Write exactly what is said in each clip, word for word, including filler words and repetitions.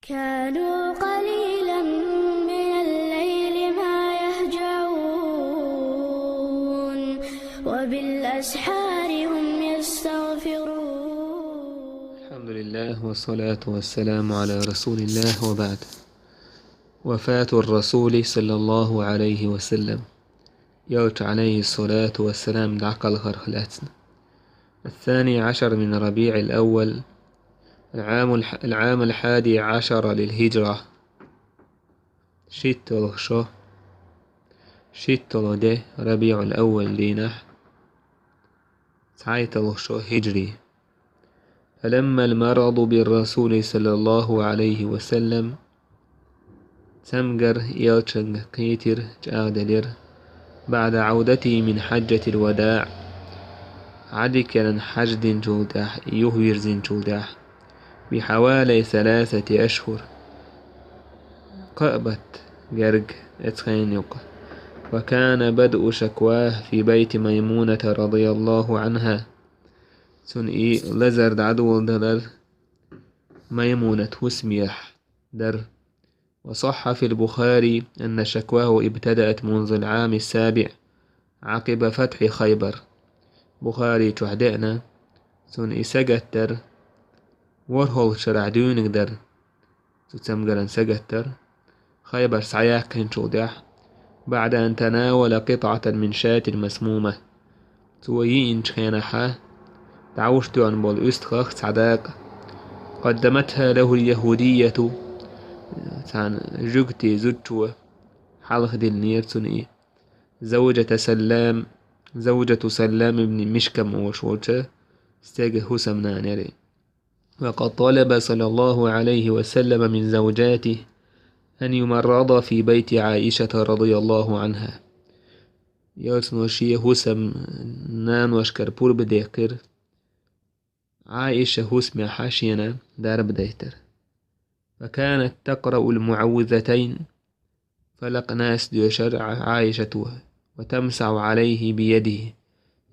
كانوا قليلا من الليل ما يهجعون، وبالأسحار هم يستغفرون. الحمد لله، والصلاة والسلام على رسول الله، وبعد. وفاة الرسول صلى الله عليه وسلم. Элча, عليه الصلاة والسلام, дӀакхалхарх лаьцна. الثاني عشر من ربيع الأول، العام الح-، العام الحادي عشر للهجرة. ШийтталагӀа шо, шийтталагӀа де РабиӀул-Аввал дийнахь, цхьайтталагӀа шо хиджри. ألم المرض بالرسول صلى الله عليه وسلم. Цамгар Элчанга кхийтира, чӀагӀделира, بعد عودته من حجة الوداع, Ӏадика яьлла хьаж динчул тӀаьхьа, юхавирзинчул тӀаьхьа, بحوالي ثلاثة أشهر, кхаа бутт герга оцу хенан юкъа. وكان بدء شكواه في بيت ميمونة رضي الله عنها. Цуьнан и лазар дӀадоладалар Маймунат хӀусамехь дара. وصح في البخاري أن شكواه ابتدأت منذ العام السابع عقب فتح خيبر. Бухари чохь деана, цуьнан и сагатдар ворхӀалгӀачу шарахь дуьйниг дара. Цу цамгаран сагатдар Хайбар схьаяьккхинчул тӀаьхьа, بعد أن تناول قطعة من شاة مسمومة. Цо йиъначу хенахьа дӀа уьш тоьхна болу уьстагӀах цхьа дакъа. قدمتها له اليهودية, цхьана жуьгтийн зудчо хьалха диллинера цунна и. زوجة سلام، زوجة سلام بن مشكم олуш волчу стеган хӀусамнана яра и. وقد طلب صلى الله عليه وسلم من زوجاته أن يمرض في بيت عائشة رضي الله عنها. Элчано шен хӀусамнаношкара пурба даьккхира Ӏайша хӀусамехь шена дарба дайтар. فكانت تقرأ المعوذتين, Фалакъ-Нас доьшура Ӏайшата, وتمسح عليه بيده.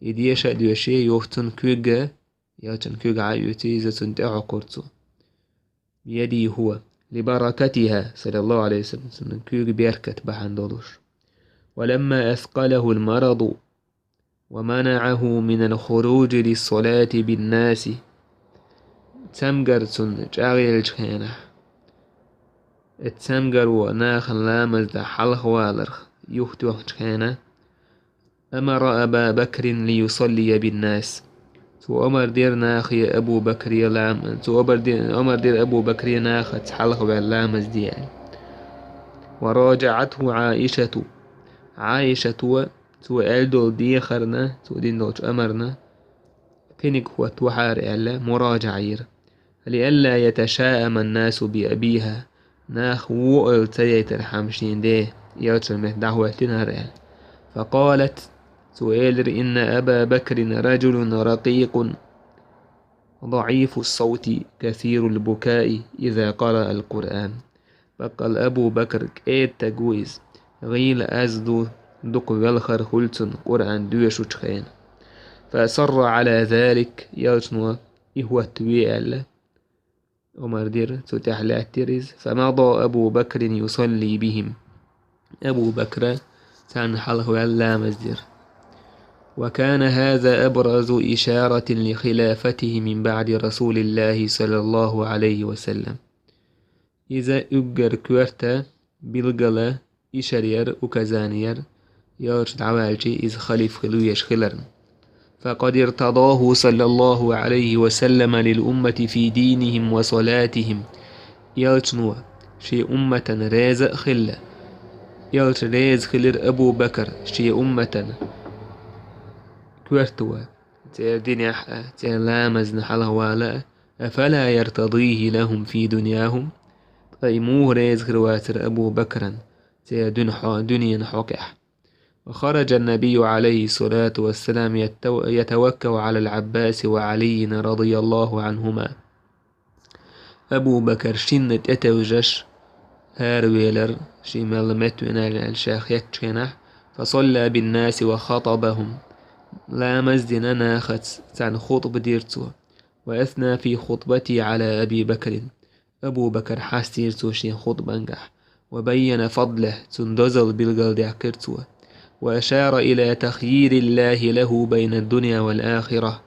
И деша а доьший, юха цунна куьг, Элчан куьг Ӏа а оьций, иза цунна тӀе а хьокхура цо. بيده هو، لبركتها صلى الله عليه وسلم, цуьнан куьйга беркат бахьана долуш. ولما أثقله المرض ومنعه من الخروج للصلاة بالناس. Цамгар цунна чӀагӀъеллачу хенахь, и цамгаро нахана ламаз дан хьалхаваларх юхатоьхначу хенахь, أمر أبا بكر ليصلي بالناس. Цо омар дира нахе Абу Бакре лам-, цо омар ди-, омар дира Абу Бакре нахаца хьалхаваьлла ламаз де аьлла. وراجعته عائشة. Ӏайшата цо аьлла долу дехарна, цо дина долчу омарна, кхиниг хӀоттавахьара аьлла, муражаӀа йира. لئلا يتشاءم الناس بأبيها. Нах вон ойла ца яйтархьама шен ден, Элчан метта дӀахӀоьттина хӀара аьлла. فقالت, цо элира: إن أبا بكر رجل رقيق ضعيف الصوت كثير البكاء إذا قرأ القرآن. Баккъал Абу Бакр кӀеда стаг ву иза, гӀийла аз ду, дукха велхар хуьлу цунна Къуръан доьшучу хенахь. فأصر على ذلك, Элчано и хӀоттаве аьлла, омар дира, цу тӀехь лаьттира иза. فمضى أبو بكر يصلي بهم. Абу Бакра царна хьалхаваьлла ламаз дира. وكان هذا أبرز إشارة لخلافته من بعد رسول الله صلى الله عليه وسلم. Иза уггар коьрта билгала ишар яра, указани яра, Элча дӀаваьлча иза халифа хила везаш хиларна. فقد ارتضاه صلى الله عليه وسلم للأمة في دينهم وصلاتهم. Элчано шен умматана реза а хилла, Элча реза хилира Абу Бакр шен умматана коьрта ван, церан динехь а, церан ламазна хьалхавала а. أفلا يرتضيه لهم في دنياهم؟ Ткъа и муха реза хир вацара Абу Бакран церан дуьне хьо-, дуьненан хьокъехь? وخرج النبي عليه الصلاة والسلام يتو-، يتوكأ على العباس وعلي رضي الله عنهما. Абу Бакр шинна тӀетевжаш аравелира, шен мел меттавина аьлла, ша хеттачу хенахь. فصلى بالناس وخطبهم. Ламаз дина нахаца, царна хутба дира цо. وأثنى في خطبته على أبي بكر. Абу Бакар хьастийра цо шен хутӀбангахь, وبين فضله, цуьнан дозалла билгалдаьккхира цо, وأشار إلى تخيير الله له بين الدنيا والآخرة.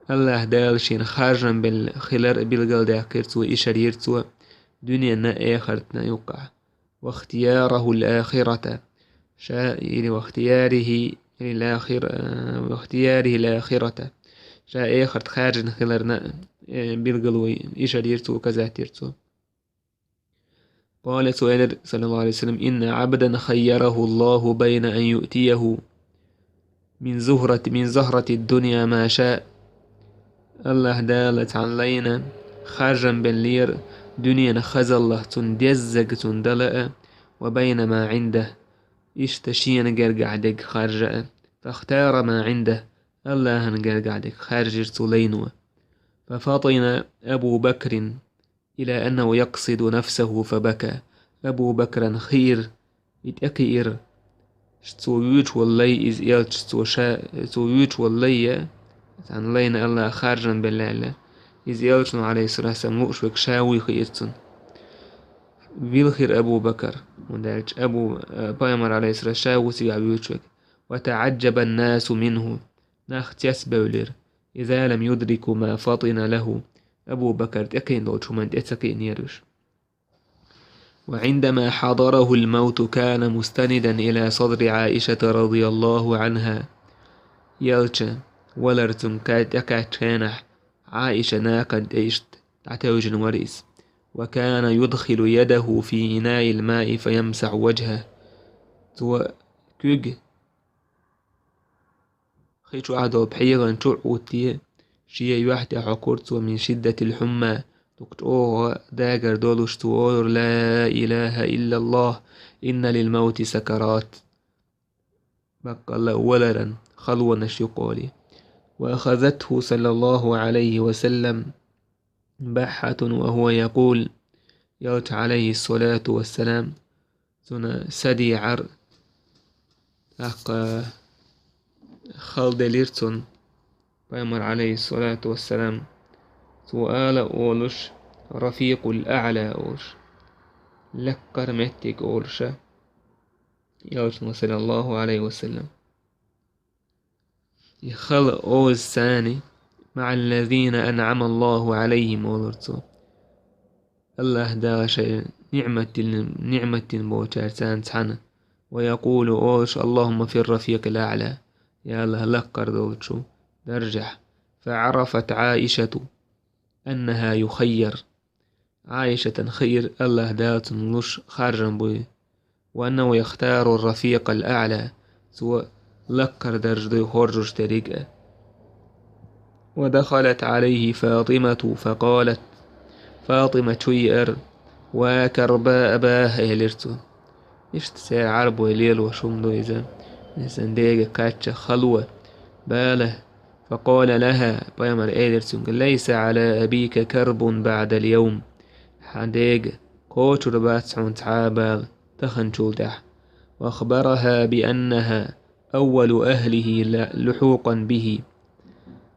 АллахӀ Дала шена харжам белла хилар а билгалдаьккхира цо, ишар йира цо дуьненна а, эхартна а юккъехь. واختياره الآخرة. Ша, или واختياره، или الآخر-، э, واختياره الآخرة. Ша эхарт хаьржина хиларна, э, билгало ишар йира цо, указать йира цо. قال, цо элира, صلى الله عليه وسلم: إن عبدا خيره الله بين أن يؤتيه من زهرة، من زهرة الدنيا ما شاء. АллахӀ Дала цхьана лайна харжам беллера дуьненан хазаллах цунна деззаг цунна дала а, وبين ما عنده, иштта шена гергахь дерг харжа а. فاختار ما عنده, АллахӀан гергахь дерг харжира цу лайно. ففطن أبو بكر إلى أنه يقصد نفسه فبكى. Абу Бакран хиира, и тӀекхиира, цо вуьйцуш волу лай иза элча, цо ша, цо вуьйцуш волу лай а, цхьана лайна АллахӀа харжам белла аьлла, иза элчано, عليه الصلاة والسلام, лууш верг ша вуй хиира цунна. Вилхира Абу Бакар, хӀунда аьлча Абу, э, пайхамар, عليه الصلاة والسلام, ша ву цигахь вуьйцуш верг. وتعجب الناس منه. Нах цецбевлира. إذا لم يدركوا ما فطن له. Абу Бакар тӀекхиъна долчу хӀуманна тӀе ца кхиънера уьш. وعندما حضره الموت كان مستندا إلى صدر عائشة رضي الله عنها. Элча валар цуьнан кхаьччу хенахь, Ӏаиша накхан тӀе иштта дӀатевжина вара иза. وكان يدخل يده في إناء الماء فيمسح وجهه. Цо куьг хи чохь долу пхьегӀан чу а Ӏуттий, шен юьхь тӀе хьокхура цо, من شدة الحمى, дукха чӀогӀа дагар долуш, цо олура: لا إله إلا الله، إن للموت سكرات. Баккъалла а валаран халонаш ю-кх олий. وأخذته صلى الله عليه وسلم بحة وهو يقول. Элча, عليه الصلاة والسلام, цунна са деӀар, тӀаккха хала делира цунна. Пайхамар, عليه الصلاة والسلام, цо ала а олуш, الرفيق الأعلى олуш, лаккхара меттиг олуш а, Элчано, صلى الله عليه وسلم. И хала оза царна, مع الذين أنعم الله عليهم олура цо. АллахӀ Дала шайн ниӀмат дина, ниӀмат дина болчаьрца цхьаьна. ويقول, олуш: اللهم في الرفيق الأعلى, я АллахӀ, лаккхара долчу даржехь. فعرفت عائشة أنها يخير. Ӏайшатан хиира, АллахӀ Дала цунна луш харжам буй. وأنه يختار الرفيق الأعلى, цо лаккхара дарж дуй хоржуш дерриг а. ودخلت عليه فاطمة فقالت, ФатӀима чу еара, ва карба абаха, элира цо. Иштта церан Ӏарбой лелош хӀума ду иза. Иза дега кхаьчча хало, бала. فقال لها, пайхамар элира цуьнга: ليس على أبيك كرب بعد اليوم. Хьан дега кхочур бац хьуна цхьа а бала таханчул тӀаьхьа. وأخبرها بأنها أول أهله لحوقا به.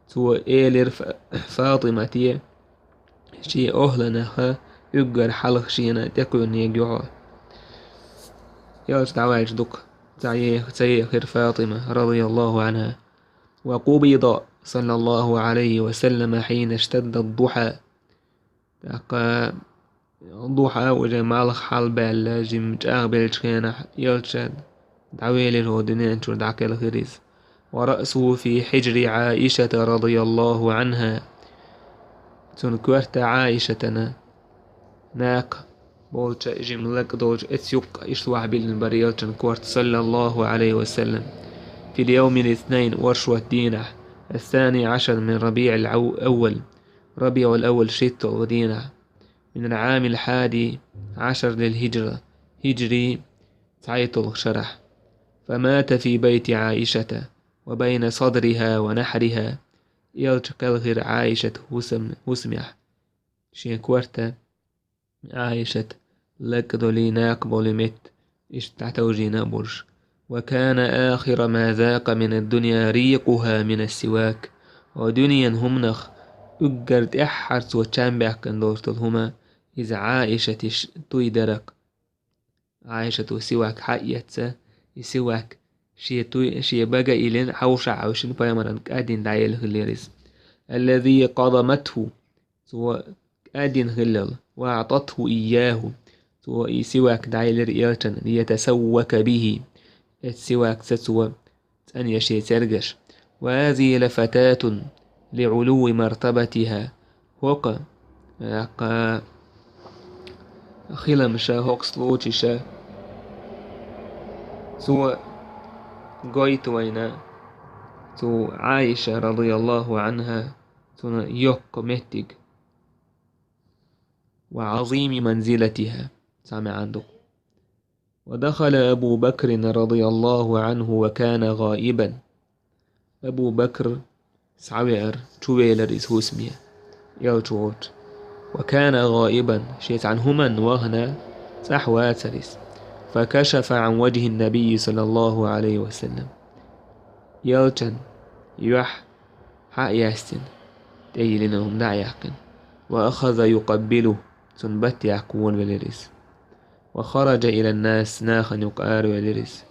Цо элира Фа-, ФатӀимате, шен охӀланах уггар хьалха шена тӀекхоьнниг ю хьо. Элча дӀаваьлча дукха ца ех-, ца ехира ФатӀима, رضي الله عنها. وقبض صلى الله عليه وسلم حين اشتد الضحى. ТӀаккха духьа уже малх хьалабаьлла, жимма чӀагӀбеллачу хенахь, Элча дӀавелира хӀокху дуьнен чуьра, дӀакхелхира иза. ورأسه في حجر عائشة رضي الله عنها. Цуьнан коьрта Ӏайшатана накха болчу, жимма лакӀ долчу эцу юккъе иштта вахьа биллина бара Элчан корта, صلى الله عليه وسلم. في اليوم الاثنين, оршот дийнахь, الثاني عشر من ربيع الأول, РабиӀул-Аввал шийтталгӀа дийнахь, من العام الحادي عشر للهجرة, хӀиджри цхьайтталгӀачу шарахь. فمات في بيت عائشة وبين صدرها ونحرها. Элча кхелхира Ӏайшат хӀусам-, хӀусамехь, шен корта Ӏайшат лакӀ долий, накха болий метта, иштта дӀатовжийна а болуш. وكان آخر ما ذاق من الدنيا ريقها من السواك. Хьо дуьненан хӀуманах Уггар тӀаьххьара цо чам баьккхина долуш долу хӀума иза Ӏаишатиш туй дара-кх. Ӏаишата сивак хьаэцна, и сивак шен туй, шен бага а йиллина, хьовша а хьаьвшина, пайхамарна кӀаддина дӀаелла хиллера иза. الذي قضمته, цо кӀаддина хиллал, وأعطته إياه, цо и сивак дӀаелира элчанна, ليتسوك به, эцу сивакца цо цӀанъеш цергаш. وهذه لفتاة لعلو مرتبتها. ХӀокху, тӀаккха, хиламаша, хӀокху случайша цо гойту вайна цу Ӏаиша, رضي الله عنها, цуьнан йоккха меттиг. وعظيم منزلتها, цхьа маьӀна ду. ودخل أبو بكر رضي الله عنه وكان غائبا. Абу Бакр схьавеара, чувелира иза хӀусаме, элча волчу. وكان غائبا, шен цхьана хӀуманна вахана, цӀахь вацара иза. فكشف عن وجه النبي صلى الله عليه وسلم. Элчан юьхь хьа а яьстина, тӀе йиллина хӀума дӀа а яьккхина. وأخذ يقبله, цунна бат яккха вонавелира иза. وخرج إلى الناس, нахана юкъа аравелира иза.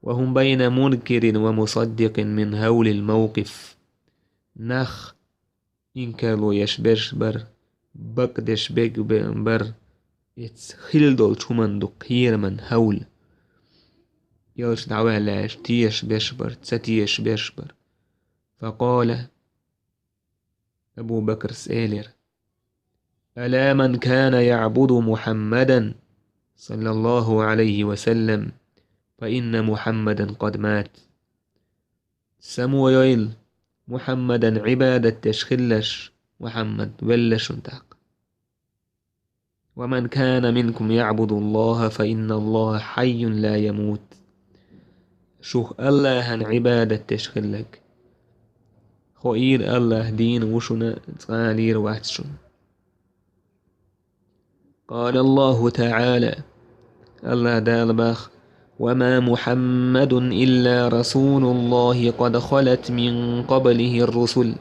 وهم بين منكر ومصدق من هول الموقف. Нах инкарло еш берш бара, бакъдеш бег бе-, бара, эцу хилла долчу хӀуманна ду кхераман хӀавл. Элча дӀаваьллаеш тешаш берш бара, ца тешаш берш бара. فقال, Абу Бакрас элира: ألا من كان يعبد محمدا صلى الله عليه وسلم فإن محمدا قد مات. Само йойла, Мухьаммадан Ӏибадат деш хилларш, Мухьаммад велла шуна тӀаккха. ومن كان منكم يعبد الله فإن الله حي لا يموت. Шух АллахӀан Ӏибадат деш хилларг, хоийла, АллахӀ дийна ву шуна, цкъа а лийр вац шуна. قال الله تعالى, АллахӀ Дала боху: وما محمد إلا رسول الله قد خلت من قبله الرسل.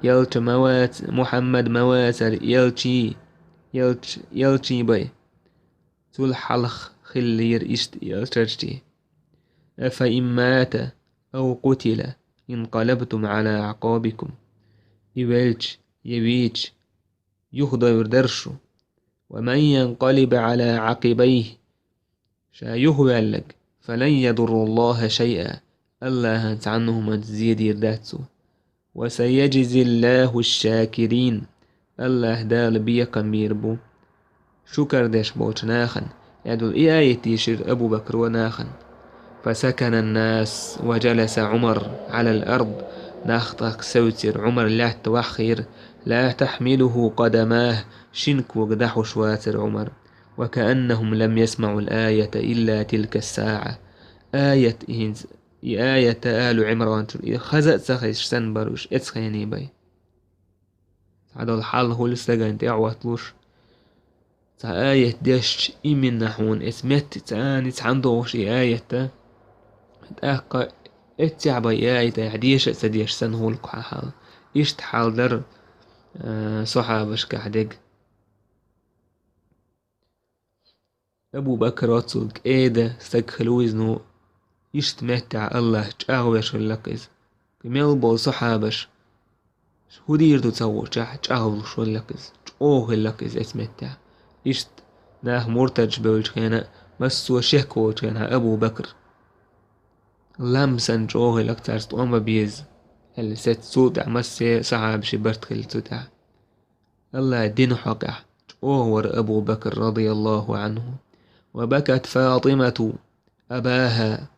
Элча ма вац-, Мухьаммад ма вацара элчий, элч-, элчий бен. Цул хьалха хиллера иштта элчарчий. أفإن مات أو قتل انقلبتم على أعقابكم. И велча я вийча, юхадовр дара шу. ومن ينقلب على عقبيه, ша юхаваьлларг, فلن يضر الله شيئا, АллахӀан цхьанна хӀуманца зе дийр дац цо. وسيجزي الله الشاكرين, АллахӀ Дала бекхам бийр бу шукар деш болчу нахана, аьлла и аят дийшира Абу Бакро нахана. فسكن الناس وجلس عمر على الأرض. Нах тӀаккха севцира, Ӏумар лаьтта ваххийра, لا تحمله قدماه, шина кога дӀахьуш вацара Ӏумар. وكأنهم لم يسمعوا الآية إلا تلك الساعة. Аят, и хӀинца, и аят Алу Ӏимран чуьра, и хаза а ца хезаш санна бара уьш эцу хене бен. Цхьадолу хьал хуьлу стагана тӀехь а хӀотталуш, цхьа аят дешча, именно хьуна эцу метте цхьаьна цхьаьна догӀуш и аят, тӀаккха эццехь бен и аят ахь деша а ца дешаш санна хуьлу хьан хьал. Иштта хьал дара, а, сахьабашкахь дерг. Абу Бакр оццул кӀеда стаг хила ву иза, ну, иштта меттехь АллахӀ чӀагӀвеш хилла-кх иза. Мел болу сахьабаш, хӀун дийр ду ца хууш, чӀагӀлуш хилла-кх иза, чӀогӀа хилла-кх иза эцу меттехь. Иштта нах муртадаш бевллачу хенахь, массо а шек волчу хенахь Абу Бакр: «Лам санна чӀогӀа хилла-кх цаьрца тӀом бан беза», — аьлла, сецца цул тӀаьхьа массо а сахьабашийн барт хилла цу тӀехь. АллахӀан дин хьокъехь чӀогӀа вара Абу Бакр, رضي الله عنه. وبكت فاطمة أباها.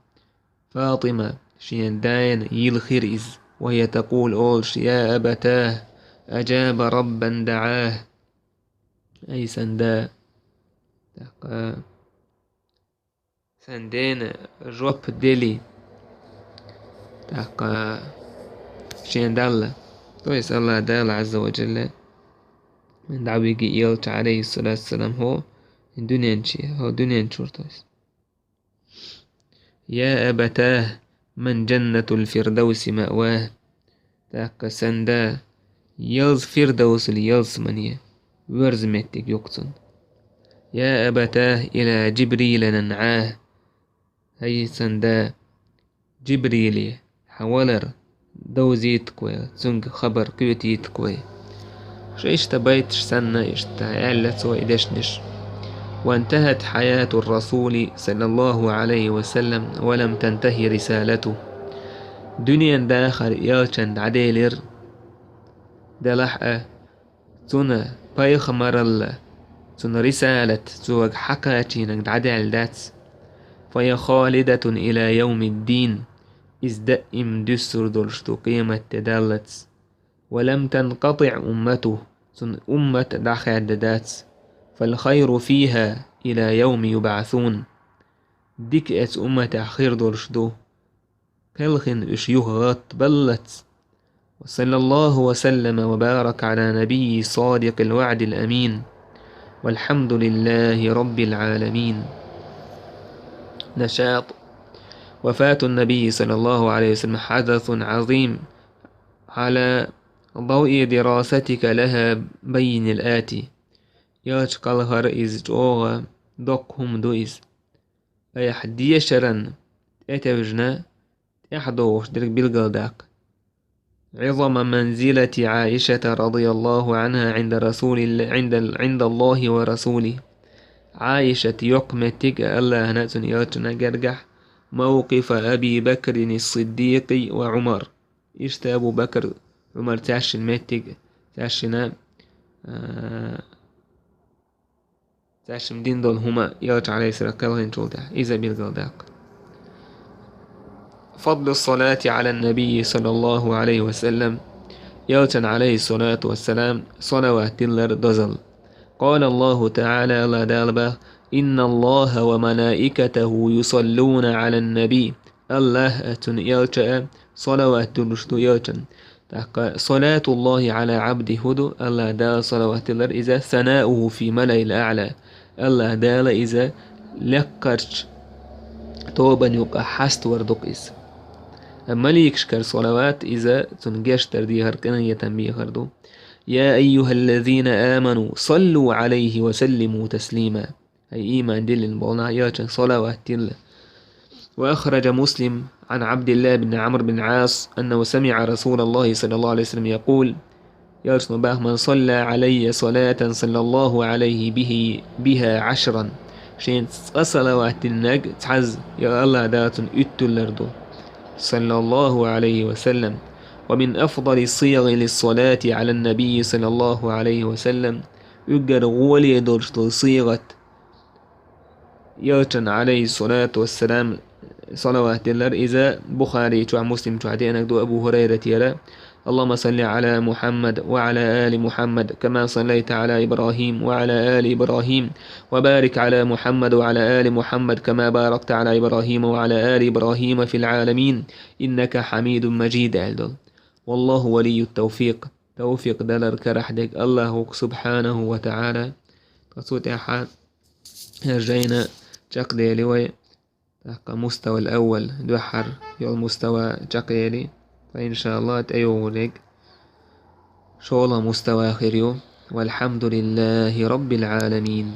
Фатима шен дена йилхира иза, وهي تقول, олуш: «يا أبتاه أجاب ربا دعاه». Ай сан да, тӀаккха сан дена жоп делий, тӀаккха шен Далла, то есть АллахӀ Дала, Ӏазза ва Джалла, дӀавиги элча, Ӏалайхиссалату вассалам, хӀо дуьнен чу, хӀо дуьнен чуьра, то есть. «يا أبتاه من جنة الفردوس مأواه». ТӀаккха сан да, ялз Фирдавсул ялсмане верза меттиг ю-кх цун. يا أبتاه إلى جبريل ننعاه. ХӀай сан да, Джибриле хьан валар довзийта-кх вай, цунга хабар кхетийта-кх вай. Шу иштта байташ санна, иштта аьлла цо и дешнаш. وانتهت حياة الرسول صلى الله عليه وسلم ولم تنته رسالته. Дуьненан дахар элчан дӀаделира, делахь а, цуьнан пайхамаралла, цуьнан рисалат, цо вайга хьакхачийнарг дӀадаьлла дац. فهي خالدة إلى يوم الدين. Иза даим дуьссур долуш ду къематде даллалц. ولم تنقطع أمته. Цуьнан уммат дӀахаьдда дац. فالخير فيها إلى يوم يبعثون. Дика оцу умматехь хир долуш ду, кхелхина уьш юха гӀаттабаллалц. وصلى الله وسلم وبارك على نبي صادق الوعد الأمين. والحمد لله رب العالمين. نشاط. وفاة النبي صلى الله عليه وسلم حدث عظيم. على ضوء دراستك لها بين الآتي. Элча кхалхар иза чӀогӀа доккха хӀума ду иза. Айхьа дешаран тӀетевжина, тӀаьхьадогӀуш дерг билгалдаккха. عظم منزلة عائشة رضي الله عنها عند رسول الله، عند، عند الله ورسوله. Ӏайшат йоккха меттиг а Аллахьна а цуьнан элчана а гергахь, موقف أبي بكر الصديق وعمر. Иштта Абу Бакр, Ӏумар цаьршинна меттиг, цаьршинна, а, цаьршимма дина долу хӀума элча, Ӏалайхиссалам, кхелхинчул тӀаьхьа иза билгалдаккха. فضل الصلاة على النبي صلى الله عليه وسلم. Элчана, Ӏалайхиссалату вассалам, салават диллар дозалла. قال الله تعالى, Аллахь Дала боху: إن الله وملائكته يصلون على النبي. Аллахь а, цуьнан элча а салават диллуш ду элчана. ТӀаккха صلاة الله على عبده хӀун ду, Аллахь Дала салават диллар, иза ثناؤه في الملأ الأعلى. Аллахь Дала иза лекхарчу тобанна юкъахь хьаставар ду-кх иза. Маликашкара салават иза цунна гечдар дехар, къинхетам бехар ду. يا أيها الذين آمنوا صلوا عليه وسلموا تسليما. ХӀай ийман диллина болу нах, элчана салават дилла. وأخرج مسلم عن عبد الله بن عمرو بن العاص أنه سمع رسول الله صلى الله عليه وسلم يقول: Элчано боху: من صلى علي صلاة صلى الله عليه به بها عشرا. Шена цкъа салават динарг цхьазза, я Аллахь Дала цунна уьтталлар ду. صلى الله عليه وسلم. ومن أفضل الصيغ للصلاة على النبي صلى الله عليه وسلم. Уггар гӀоле долуш долу сигӀат, элчана, Ӏалайхиссалату вассалам, салават диллар, иза Бухари чохь, Муслим чохь деанарг ду Абу ХӀурайратера: اللهم صل على محمد وعلى آل محمد كما صليت على إبراهيم وعلى آل إبراهيم وبارك على محمد وعلى آل محمد كما باركت على إبراهيم وعلى آل إبراهيم في العالمين إنك حميد مجيد аьлла долу. والله ولي التوفيق. Тавфикъ далар карахь дерг Аллахь ву-кх, субхьанаху ва таӀала. Ткъа цу тӀехь жайна чекхдели вай, тӀаккха мустава ал-аввал, дуьххьара йолу мустава чекхъели, ткъа, иншааллахь, тӀейогӀург шолгӀа мустава хир ю. والحمد لله رب العالمين.